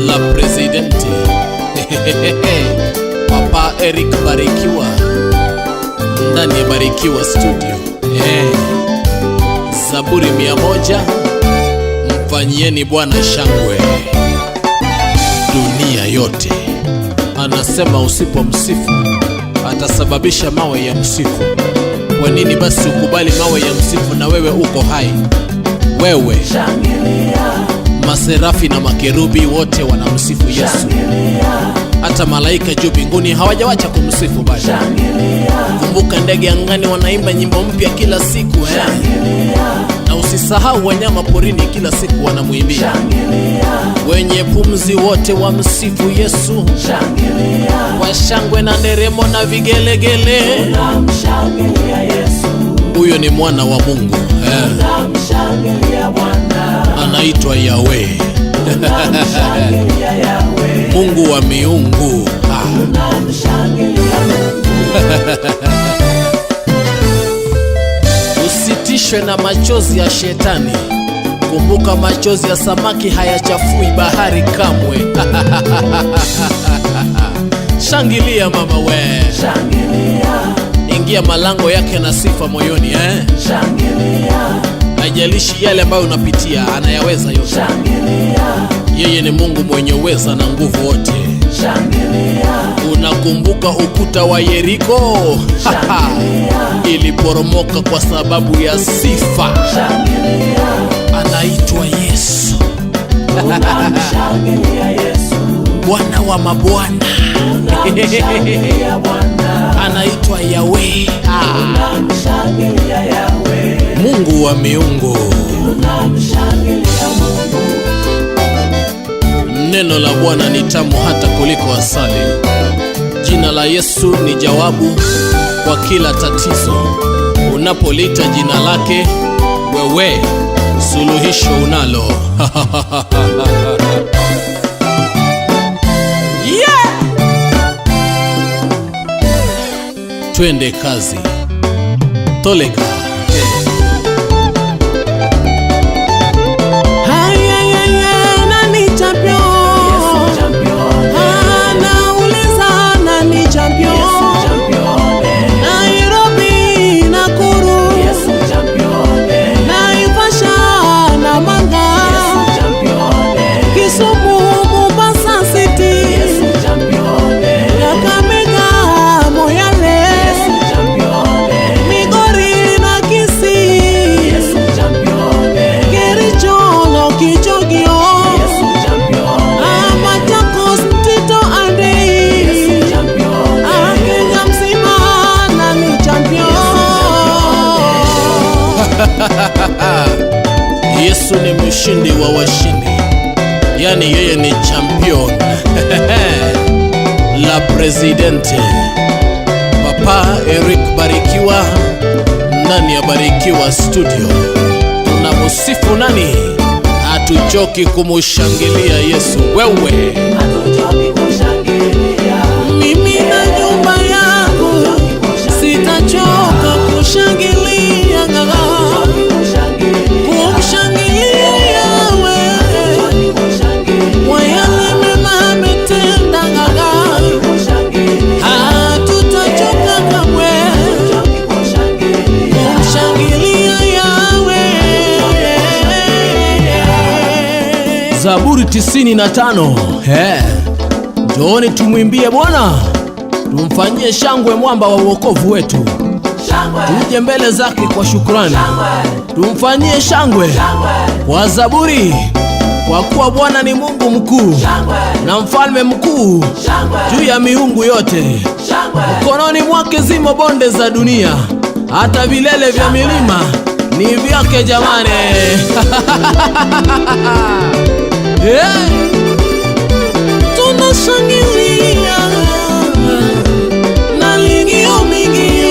La Presidente. Papa Eric Barikiwa ndani ya Barikiwa Studio. Zaburi 100, mfanyieni Bwana shangwe dunia yote. Anasema usipomsifu atasababisha mawe ya msifu. Kwa nini basi ukubali mawe ya msifu na wewe uko hai? Wewe Shangilia, maserafi na makerubi wote wanamsifu Yesu. Shangilia, Hata malaika juu mbinguni hawajawacha kumsifu bado. Shangilia, Kumbuka ndege angani wanaimba nyimbo mpya kila siku, eh? Shangilia, Na usisahau wanyama porini kila siku wanamuimbia. Shangilia, Wenye pumzi wote wamsifu Yesu shangilia, kwa shangwe na nderemo na vigelegele. Tunamshangilia Yesu, Huyo ni mwana wa Mungu, eh? Tunamshangilia Bwana, Anaitwa Yahweh, tunamshangilia Yahweh, Mungu wa miungu. Ah. Tunamshangilia Mungu. Usitishwe na machozi ya shetani. Kumbuka machozi ya samaki hayachafui bahari kamwe. Shangilia mama we, Shangilia, ingia malango yake na sifa moyoni, eh? Shangilia, Haijalishi yale ambayo unapitia, anayaweza yote. Shangilia, Yeye ni Mungu mwenye uweza na nguvu wote. Shangilia, Unakumbuka ukuta wa Yeriko? Shangilia, Iliporomoka kwa sababu ya sifa. Shangilia, Anaitwa Yesu, tunamshangilia Yesu, Bwana wa mabwana. Tunamshangilia Bwana, Anaitwa Yahweh, tunamshangilia Yahweh, Mungu wa miungu. Tunamshangilia Mungu. Neno la Bwana ni tamu hata kuliko asali. Jina la Yesu ni jawabu kwa kila tatizo. Unapolita jina lake, wewe suluhisho unalo. Yeah! Twende kazi. Toleka. Haya, nani champion? Yesu champion, Anauliza nani champion? Yesu champion, Nairobi, Nakuru, Yesu champion, Naivasha, Namanga, Yesu champion, Kisumu, Mombasa City, Yesu champion, Kakamega, Moyale, Yesu champion, Migori na Kisii, Yesu champion, Kericho, Lokichogio, Yesu champion, Machakos, Mtito Andei. Yesu champion, Kenya mzima nani champion? Yesu ni mshindi wa washindi, yaani yeye ni champion. La Presidente, Papa Eric Barikiwa ndani ya Barikiwa Studio. Tunamusifu nani? Hatuchoki kumushangilia Yesu. Wewe hatuchoki kushangilia, Mimi na nyumba yangu sitachoka kushangilia, kushangilia, kumshangilia Yahweh kushangilia, kwa yale mema ametenda. kushangilia, Hatutachoka kamwe hatuchoki kushangilia. kumshangilia Yahweh. Zaburi 95. He. Njooni tumwimbie Bwana, tumfanyie shangwe mwamba wa wokovu wetu. Shangwe, Tuje mbele zake kwa shukrani, shangwe, tumfanyie shangwe shangwe, kwa zaburi, kwa kuwa Bwana ni Mungu mkuu shangwe, na mfalme mkuu shangwe, juu ya miungu yote. Shangwe, Mkononi mwake zimo bonde za dunia, hata vilele vya milima ni vyake jamani. Yeah. Tunashangilia na lingio mingi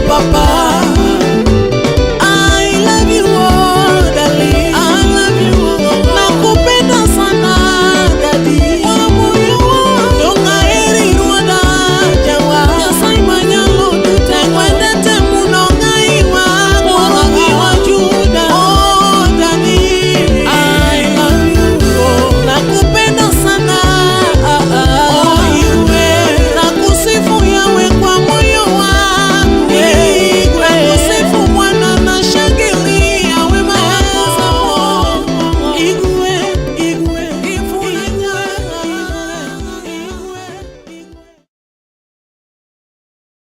papa.